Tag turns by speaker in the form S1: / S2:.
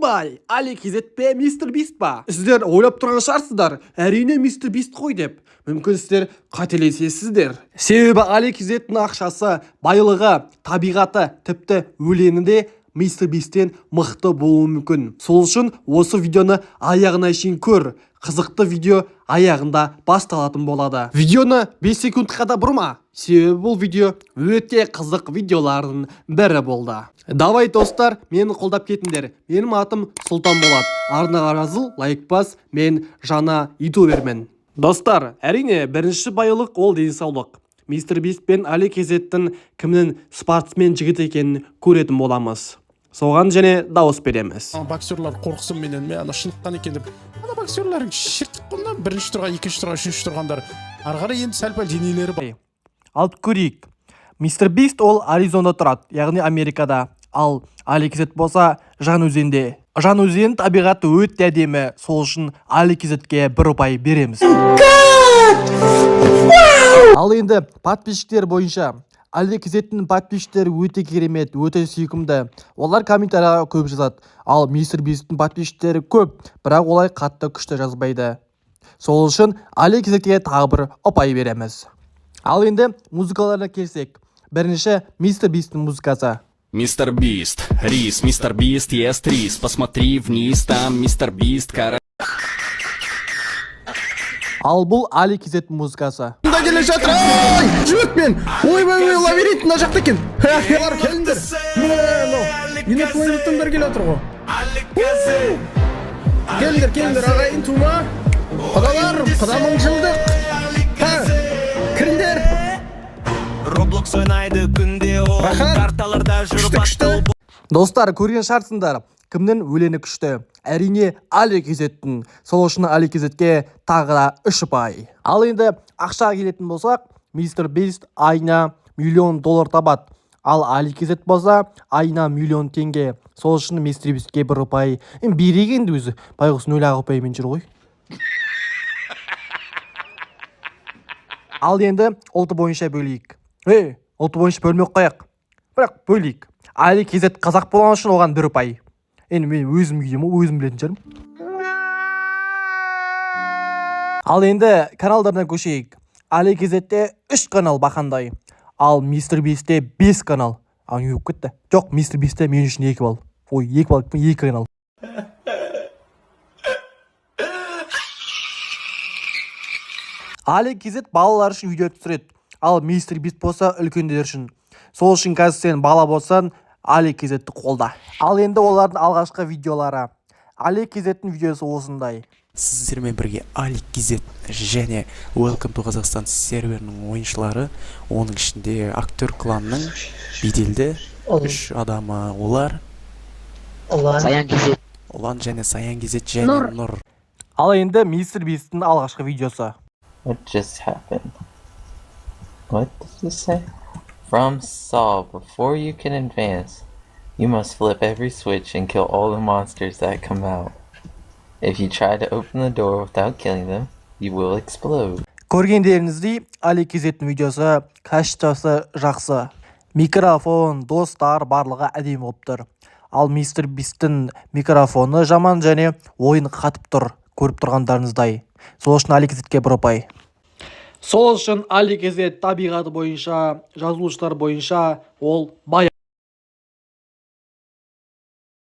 S1: Кім бай? Али Kz пе, Мистер Бист па? Сіздер ойлап тұрған шығарсыздар, әрине, Мистер Бист қой деп. Мүмкін, сіздер қателесесіздер. Себебі Али Kz-тің ақшасы, байлығы, табиғаты, тіпті өлеңі де Мистер Бисттен мықты болуы мүмкін. Сол үшін осы видеоны аяғына шейін көр. Қызықты видео аяғында басталатын болады. Видеоны 5 секундқа да бұрма. Себебі бұл видео өте қызық видеолардың бірі болды. Давай, достар, мені қолдап кетіңдер. Менің атым Сұлтан болады. Арнаға жазыл, лайк бас, мен жаңа ютубермін. Достар, әрине, бірінші байлық ол денсаулық. Мистер Бист пен Али Кезеттің кімнің спортсмен жігіт екенін көретін боламыз. Соған және дауыс береміз.
S2: Ана боксерлар қорықсын менен, мен ана шыныққан екен деп. Ана боксерлар шіртік қой, мына бірінші тұрған, екінші тұрған, үшінші тұрғандар. Ары қарай енді сәл пәл денелері бар.
S1: Алып көрейік. Мистер Бист ол Аризонада тұрады, яғни Америкада. Ал Али Кезет болса Жаңаөзенде. Жаңаөзен табиғаты өте әдемі, сол үшін Али Кезетке бір ұпай береміз. Ал енді подписчиктер бойынша Али Кезеттің подписчиктері өте керемет, өте сүйкімді. Олар комментарияға көп жазады. Ал Мистер Бисттің подписчиктері көп, бірақ олай қатты күшті жазбайды. Сол үшін Али Кезетке тағы бір ұпай береміз. Ал енді музыкаларына келсек. Бірінші Мистер Бисттің музыкасы.
S3: Мистер Бист, рис, мистер Бист ест рис. Посмотри вниз, там мистер Бист, кара.
S1: Ал бұл Али Кезеттің музыкасы.
S2: Мында келе жатыр, ай, жіберт мен. Ойбай, ой, лабиринт мына жақта екен. Олар, келіңдер. Міне, мынау инопланетяндар келе жатыр ғой. Келіңдер, келіңдер, ағайын тума, құдалар, құда мың жылдық. Ха, кіріңдер.
S4: Роблокс ойнайды күнде ол.
S2: Рахат.
S4: Карталарда жүріп
S2: Күшті, күшті.
S4: аттыл.
S1: Достар, көрген шығарсыңдар, кімнің өлеңі күшті. Әрине, Али Кезеттің. Сол үшін Али Кезетке тағы да үш ұпай. Ал енді ақшаға келетін болсақ, Мистер Бист айына миллион доллар табады. Ал Али Кезет болса айына миллион теңге. Сол үшін Мистер Бистке бір ұпай. Енді берейік енді, өзі байғұс нөл ақ ұпаймен жүр ғой. Ал енді ұлты бойынша бөлейік. Ей, ұлты бойынша бөлмей ақ қояйық. Бірақ бөлейік. Али Кезет қазақ болған үшін оған бір ұпай. Енді мен өзім үйдемін ғой, өзім білетін шығармын. Ал енді каналдарына көшейік. Али Кезетте үш канал бақандай. Ал Мистер Бистте бес канал. А, не болып кетті? Жоқ, Мистер Бистте мен үшін 2 балл. Ой, 2 балл, екі канал. Али Кезет балалар үшін видео түсіреді. Ал Мистер Бист болса үлкендер үшін. Сол үшін қазір сен бала болсаң, Али Кезетті қолда. Ал енді олардың алғашқы видеолары. Али Кезеттің видеосы осындай.
S5: Сіздермен бірге Али Kz және Welcome to Қазақстан серверінің ойыншылары, оның ішінде актер кланның беделді үш адамы, олар
S6: Ұлан.
S7: Саян Kz.
S5: Ұлан және Саян Kz және
S6: Нұр.
S5: Нұр.
S1: Ал енді Мистер Бисттің алғашқы видеосы.
S8: What just happened? What did it say? From Saw, before you can advance, you must flip every switch and kill all the monsters that come out. If you try to open the door without killing them, you will explode.
S1: Көргендеріңіздей, Али Кезеттің видеосы качествосы жақсы. Микрофон, достар, барлығы әдемі болып тұр. Ал Мистер Бисттің микрофоны жаман және ойын қатып тұр, көріп тұрғандарыңыздай. Сол үшін Али Кезетке бір ұпай. Сол үшін Али Кезет табиғаты бойынша, жазушылар бойынша ол бай.